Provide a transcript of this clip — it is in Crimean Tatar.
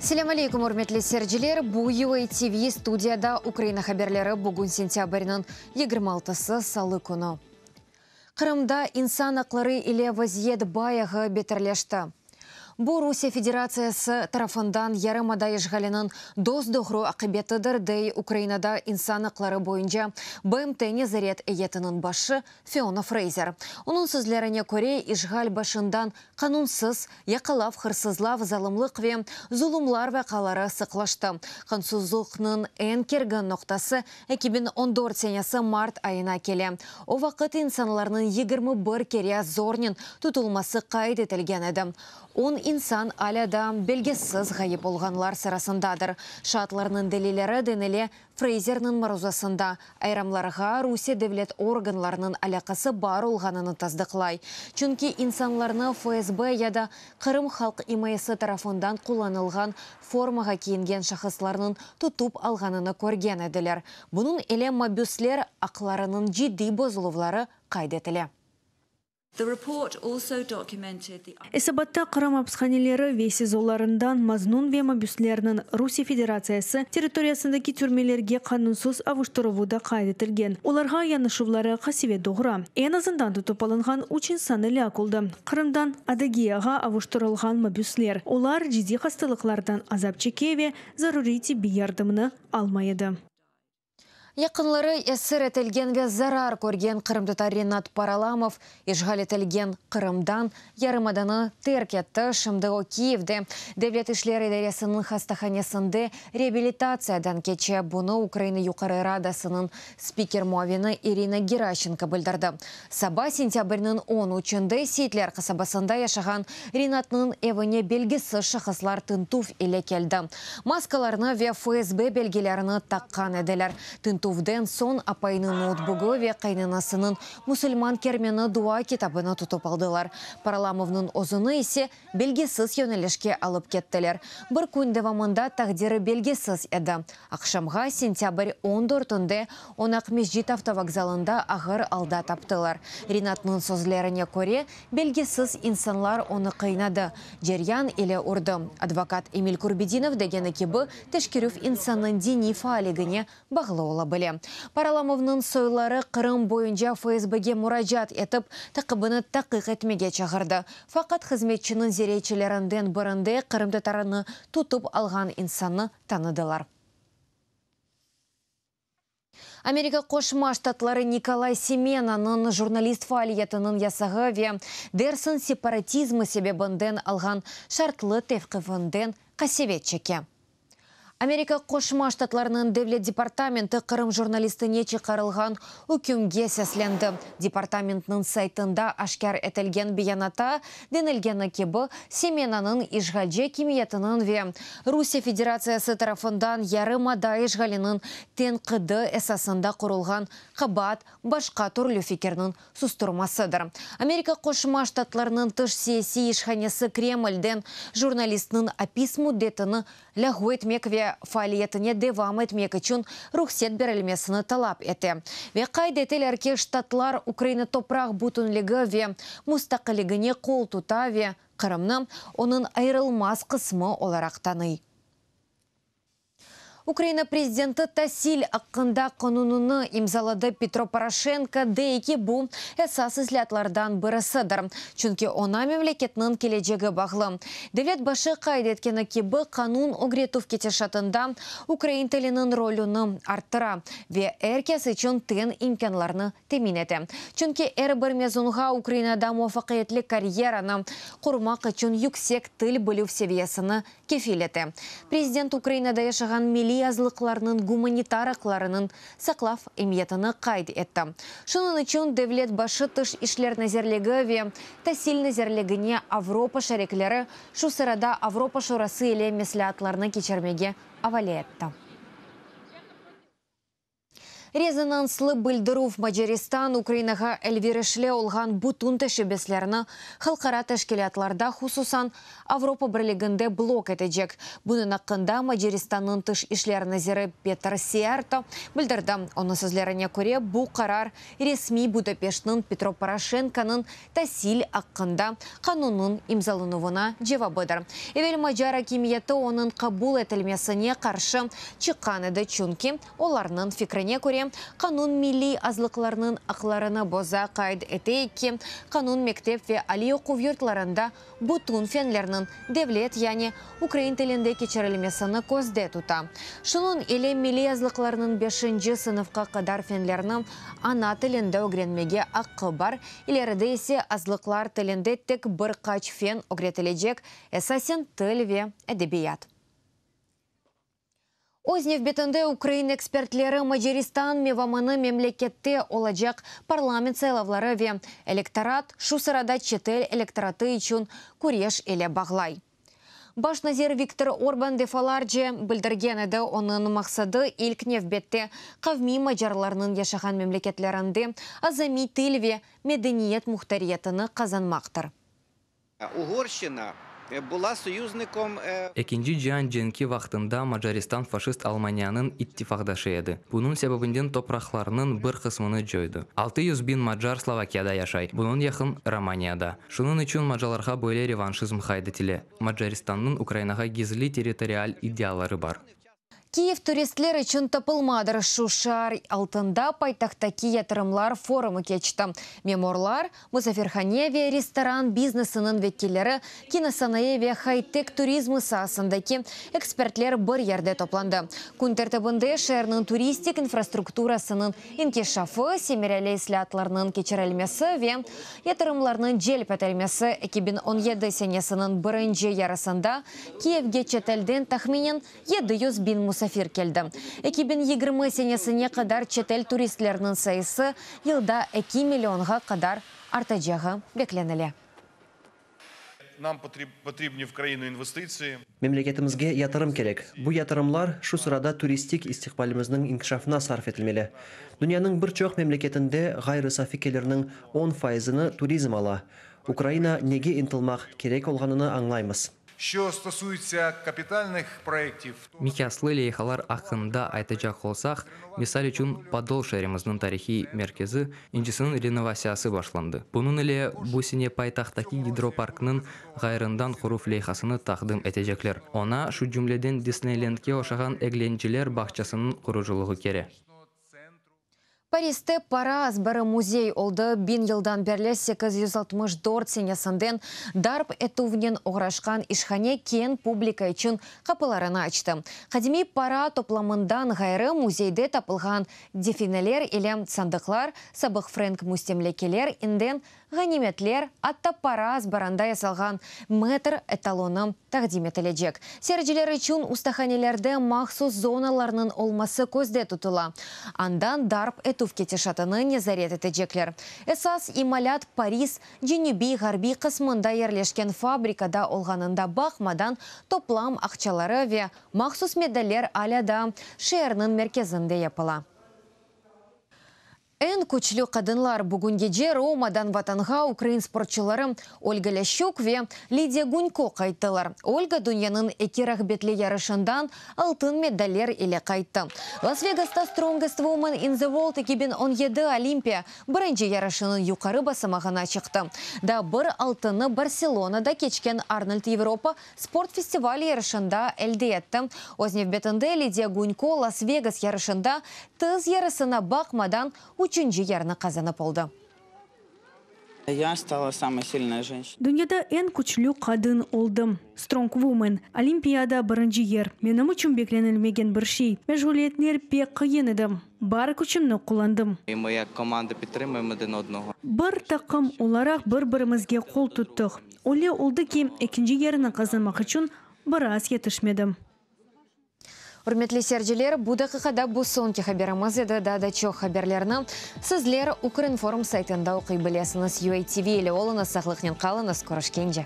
Selâm aleyküm, ürmetli seyirciler! Bu UA TV studiyada Ukraina haberleri bugün sentâbrniñ 26-sı salı künü. Qırımda insan aqları ile vaziyet bayağı beterleşti. Bu Rusiye Federatsiyası tarafından yarımada işğaliniñ dos-doğru aqibetidir, dey Ukrainada insan aqları boyunca BMT nezaret eyyetiniñ başı Fiona Freyzer. Onıñ sözlerine köre, işğal başından qanunsız yaqalav, hırsızlav, zalımlıq ve zulumlar vaqiaları sıqlaştı. Qansuzlıqnıñ eñ kergin noqtası 2014 senesi mart ayına kele. O vaqıt insanlarnıñ 21 kere zornen tutulması qayd etilgen edi. 10 insan alâ da belgisiz ğayıp olğanlar sırasındadır. Şaatlarnıñ delilleri, denile Freyzerniñ maruzasında, ayırımlarğa Rusiye devlet organlarınıñ alâqası bar olğanını tasdıqlay. Çünki insanlarnı FSB ya da Qırım halq imayesi tarafından qullanılğan formağa kiyingen şahıslarnıñ tutıp alğanını körgen ediler. Bunıñ ile mabüsler aqlarınıñ ciddiy bozuluvları qayd etile. Esabatta Qırım apishaneleri ve SİZOlarından maznun ve mabüslerniñ Rusiye Federatsiyası territoriyasındaki türmelerge qanunsız avuştıruvı da qayd etilgen. Olarğa yanaşuvları qasevet doğura. Eñ azından tutıp alınğan üç insan elâk oldı, Qırımdan Adıgeyağa avuştırılğan mabüsler. Olar ciddiy hastalıqlardan azap çeke ve zaruriy tibbiy yardımnı almay edi. Yaqınları esir etilgen ve zarar körgen qırımtatar Renat Paralamov işğal etilgen Qırımdan yarımadanı terk etti. Şimdi o Kiyevde Devlet işler idaresiniñ hastahanesinde reabilitatsiyadan keçe. Bunı Ukraina Yuqarı Radasınıñ spiker muavini İrina Geraşenko bildirdi. Saba sentâbrniñ 13-ünde Seyitler qasabasında yaşağan Renatnıñ evine belgisiz şahıslar tintüv ile keldi. Maskalarnı ve FSB belgilerini taqqan ediler. Tintüvden soñ apayınıñ noutbugı ve qaynanasınıñ Musulman kermeni dua kitabını tutıp aldılar. Paralamovnıñ özüni ise belgisiz yönelişke alıp kettiler. Bir kün devamında taqdiri belgisiz edi. Aqşamğa, sentâbr 14-ünde, onı Aqmescit avtovokzalında ağır alda taptılar. Renatnıñ sözlerine köre, belgisiz insanlar onı qıynadı, ceryan ile urdı. Advokat Emil Kurbedinov degeni kibi, teşkerüv insannıñ diniy faalligine bağlı ola bile. Paralamovnıñ soyları Qırım boyunca FSBge muracaat etip, taqibini taqiq etmege çağırdı. Faqat hızmetçiniñ ziyaretçilerinden birinde qırımtatarını tutıp alğan insannı tanıdılar. Amerika Qoşma Ştatları Nikolay Semenanıñ jurnalist faaliyetiniñ yasağı ve dersiñ separatizmi sebebinden alğan şartlı tevqifinden qasevet çeke. Amerika Qoşma Ştatlarınıñ Devlet departamenti Qırım jurnalistine çıqarılğan ükümge seslendi. Departamentniñ saytında aşkâr etilgen beyanatta denilgeni kibi, Semenanıñ işğalci akimiyetiniñ ve Rusiye Federatsiyası tarafından yarımada işğaliniñ tenqidi esasında qurulğan qabaat başqa türlü fikirniñ susturmasıdır. Amerika Qoşma Ştatlarınıñ tış siyasiy işhanesi Kremlden jurnalistniñ apis müddetini lâğu etmek ve faaliyetine devam etmek içün ruhset berilmesini talap ete. Ve qayd eteler ki, Ştatlar Ukraina topraq bütünligi ve mustaqilligine qol tuta ve Qırımnı onıñ ayırılmaz qısmı olaraq tanıy. Ukraina prezidenti tasil aqqında qanunını imzaladı. Petro Poroşenko dey ki, bu, esas islâatlardan birisidir, çünki oña memleketniñ kelecegi bağlı. Devlet başı qayd etkeni kibi, qanun ögretüv ketişatında ukrain tiliniñ rolüni arttıra ve er kes içün teñ imkânlarnı temin ete. Çünki er bir mezunğa Ukrainada muvafaqiyetli karyeranı qurmaq içün yüksek til bilüv seviyesini kefil ete. Prezident Ukrainada yaşağan milliy azlıqlarnıñ gumanitar aqlarınıñ saqlav emiyetini qayd etti. Şunıñ içün devlet başı Tış işler nazirligi ve Tasil nazirligine Avropa şerikleri, şu sırada Avropa Şurası ile mesleatlarnı keçirmege avale etti. Rezonanslı bildirüv Macaristan Ukrainağa elverişli olğan bütün teşebbüslerni halqara teşkilâtlarda, hususan Avropa Birliginde blok etecek. Bunıñ aqqında Macaristannıñ tış işler naziri Peter Siyarto bildirdi. Onıñ sözlerine köre, bu qarar resmiy Budapeştniñ Petro Poroşenkonıñ tasil aqqında qanunnıñ imzalanuvına cevabıdır. Evel macar akimiyeti onıñ qabul etilmesine qarşı çıqqan edi, çünki, olarnıñ fikrine köre, qanun milliy azlıqlarnıñ aqlarını boza. Qayd eteyik ki, qanun mektep ve aliy oquv yurtlarında bütün fenlerniñ devlet, yani ukrain tilinde keçirilmesini közde tuta. Şunıñ ile milliy azlıqlarnıñ beşinci sınıfqa qadar fenlerni ana tilinde ögrenmege aqqı bar, ileride ise azlıqlar tilinde tek bir qaç fen ögretilecek, esasen til ve edebiyat. Öz nevbetinde ukrain ekspertleri Macaristan mevamını memlekette olacaq parlament saylavları ve elektorat, şu sırada çetel elektoratı içün küreş ile bağlay. Baş nazir Viktor Orban defalarca bildirgen edi, onıñ maqsadı ilk nevbette qavmiy macarlarnıñ yaşağan memleketlerinde azamiy til ve medeniyet muhtariyetini qazanmaqtır. Uğorşçina bula soyuznikom. Ekinci cian cenki vaqtında Macaristan faşist Almaniyanıñ ittifaqdaşı edi. Bunıñ sebebinden topraqlarınıñ bir qısmını coydı. 600 biñ macar Slovakiyada yaşay, bunıñ yaqın Romaniyada. Şunıñ içün macarlarğa böyle revanşizm qayd etile. Macaristannıñ Ukrainağa gizli territorial iddiaları bar. Kiyev turistler içün tapılmadır şu şiar altında paytahttaki yatırımlar forumı keçti. Memurlar, musafirhane ve restoran biznesiniñ vekilleri, kinosanayı ve haytek turizmi saasındaki ekspertler bir yerde toplandı. Kün tertibinde şeerniñ turistik infrastrukturasınıñ inkişafı, semereli islâatlarnıñ keçirilmesi ve yatırımlarnıñ celp etilmesi 2017 senesiniñ birinci yarısında Kiyevge çetelden tahminen 700 biñ musafir keldi. 2020 senesine qadar çetel turistlerniñ sayısı yılda eki millionğa qadar artacağı beklenile. Nam potribni v krainu investitsiyi. Memleketimizge yatırım kerek. Bu yatırımlar, şu sırada turistik istiqbalimizniñ inkişafına sarf etilmeli. Dünyanıñ bir çoq memleketinde ğayrı safi kelirniñ on faizini turizm ala. Ukraina nege ıntılmaq kerek olğanını añlaymız. Şço stosuitsâ kapitalnıh proyektiv. Miqyaslı leyhalar aqqında aytacaq olsaq, misal içün, Podol şeerimizniñ tarihiy merkezi incisiniñ renovasiyası başlandı. Bunıñ ile bu sene paytahttaki gidroparknıñ ğayrından quruv leyhasını taqdim etecekler. Oña, şu cümleden, Disneylendke oşağan eglenceler bağçasınıñ qurucılığı kere. Pariste para azbarı müzey oldı. Biñ yıldan berli, 864 senesinden, darp etüvnen oğraşqan işhane keñ publika içün qapılarını açtı. Qadimiy para toplamından ğayrı, müzeyde tapılğan defineler ile sandıqlar, sabıq frenk müstemlekeler inden Ğanimetler, atta para azbarında yasalğan metr etalonı taqdim etilecek. Seyirciler içün ustahanelerde mahsus zonalarnıñ olması közde tutula. Andan darp etüv ketişatını nezaret etecekler. Esas imalât Paris cenübiy-ğarbiy qısmında yerleşken fabrikada olğanında baqmadan, toplam aqçaları ve mahsus medaller alâ daa şeerniñ merkezinde yapıla. Eñ küçlü qadınlar bugün gece Romadan Vatanğa ukrain sportçuları Olga Lâşçuk ve Lidiya Gunko qayttılar. Olga dünyanıñ eki rağbetli yarışından altın medaller ile qayttı. Las-Vegasta Strongest Woman in the World 2017 Olimpiya birinci yarışınıñ yuqarı basamağına çıqtı. Daa bir altınnı Barselonada keçken Arnold Avropa sport festivali yarışında elde etti. Öz nevbetinde Lidiya Gunko Las-Vegas yarışında tiz yarısına baqmadan üçünci yerni qazanıp oldı. Я стала самой сильной женщиной. Dünyada eñ küçlü qadın oldım. Strong Woman. Olimpiyada birinci yer. Menim içün beklenilmegen bir şey. Meşğuliyetler pek qıyın edi. Bar küçümni qullandım. И мы як команда підтримуємо один одного. Bir taqım olaraq bir-birimizge qol tuttıq. Öyle oldı ki, ekinci yerni qazanmaq içün biraz yetişmedi. Ürmetli seyirciler, bu daqiqada bu soñki haberimiz edi. Daa da çoq haberlerni sizler Ukrinform saytında oquy bilesiñiz. UATV ile oluñız, sağlıqnen qalıñız, körüşkence.